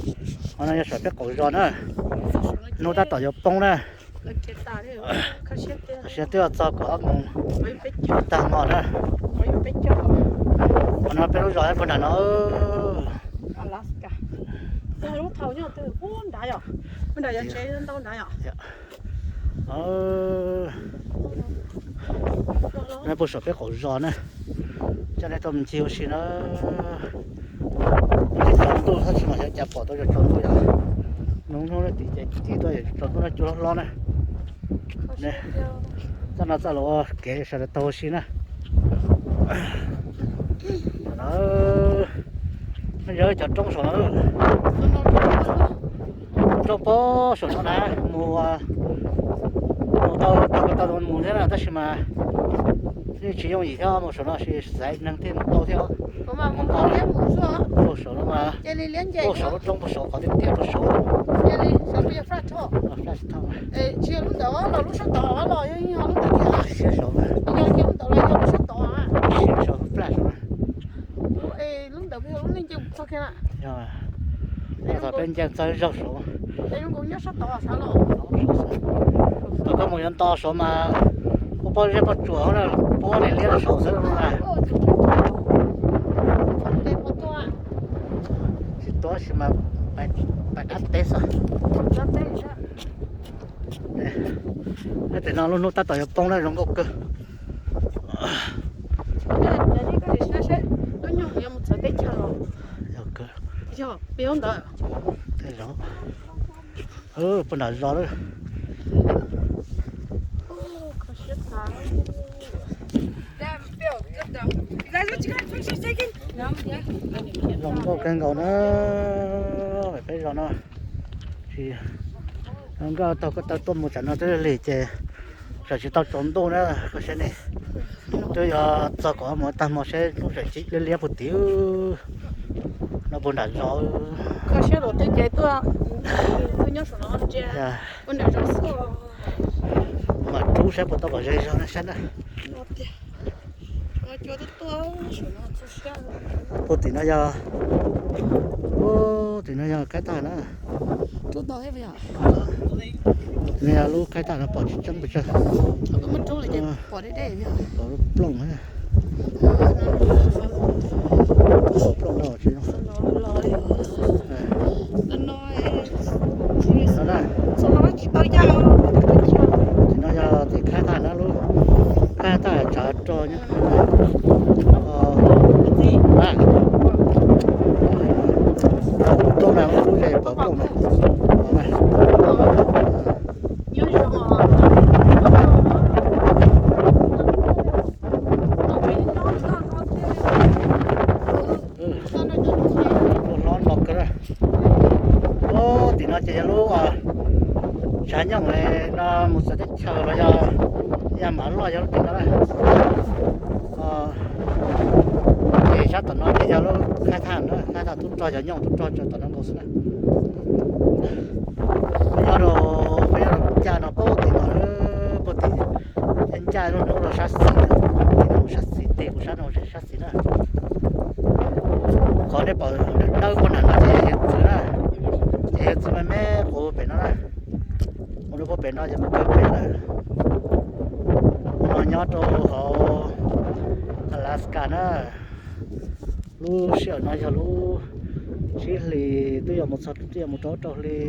Qhov no yog saum peb qaum zos na. Hnub tab tom yuav poob na. Siab twb txog kaum ob moos tag hmo na. Qhov no peb lub zos puag nram no. Puag saum peb qaum zos na. Coj nej tuaj mus ncig ua si na. Tsaus ntuj tab sis mas xyov cas pom tau tsaus ntuj yom. Nov hnub tim ces tim tuaj tsaus ntuj no cua hlob hlob na. Txoj no txoj los ua kev sawv daws taug ua si na. Nej yog cov roob saum no. Roob pob saum no na, mus, mus tau tau tau mus thiab na, tab sis mas yeej tsis yooj yim thiab, mus saum no sis xaiv neeg thiaj mus tau thiab. Mus tau, mus saum no mas, mus saum lub roob puag saum qhov tiaj tiaj puag saum. Siab saud, siab saud flash saud. Yog, yog thaum peb nce txog zaug saud. Thaum koj mus yuav nto saud mas kuj pob zeb pob tsuas na, pob liab liab saud xwb na. Tsis tuav sis mas pais dab teb xwb. Nyob tim no lub hnub tab tom yuav poob na, zoo nkauj kawg. Puag nram zos lawm. Zoo nkauj kawg nkaus na, peb zos no. Nkauj taug koj taw tuaj mus tsam no twb lig ces tsam tsis tau tsaus ntuj na, koj saib ne. Twb yuav txog kom mus tag hmo seb lub tsam tsis liab liab puag tim no puag nram zos. Mam rub saib puas tau kom ze zog na saib na. Puag tim no yog, puag tim no yog qaib tag na. Tim no yog lub qaib tag no pom tsis tseeb pes tsawg. Pom lub plooj, pom plooj no tsis zoo. Tim no yog tim qaib tag na, lub qaib tag tsav rog nyob. Pom plooj na, lub ze pom plooj na. Ua hlob no kawg. Tim no ces yog lub tsav nyooj no mus txawv teb chaws los yog yaj mam loj yog lub tim no na. Ces sab tom no ces yog lub khaib thaj na, khaib thaj tub rog cov nyooj tub rog tso tom no nkaus xwb na. Peb nyob rau, peb nyob rau caj no puag tim no, puag tim ncaj lub hnub rau sab xis, tim no sab xis tej kuv sab no sab xis na. Qhov nej pom dawb dawb puag nram no ces yog hiav txwv na, ces hiav txwv me me qhuav pem no na, ua rau puag pem no ces mus kawg pem lawm. No nyob rau hauv Alaska na. Lub sij hawm no yog lub tsib hlis, twb yuav mus txog, twb yuav mus rau rau hli.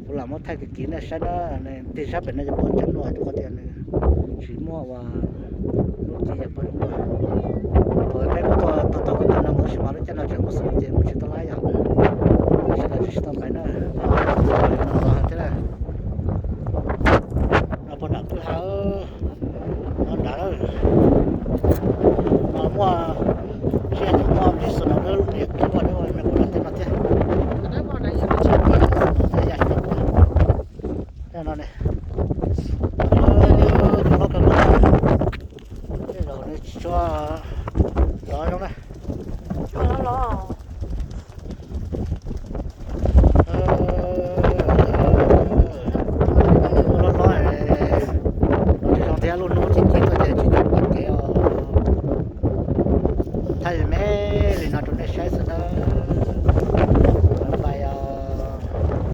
Kuv lam muab thaij kiag kiag nej saib na, nws tig sab pem no yog pom cov no rau qhov tias nws tsis muaj uas lub ci yog pom zoo dua. Thaum peb kuj tuaj tau tau kuv tau no mus tab sis mas lub caij no tseem muaj xwb ces mus tsis tau lawm yom. Sawv daws tsis tau pais na.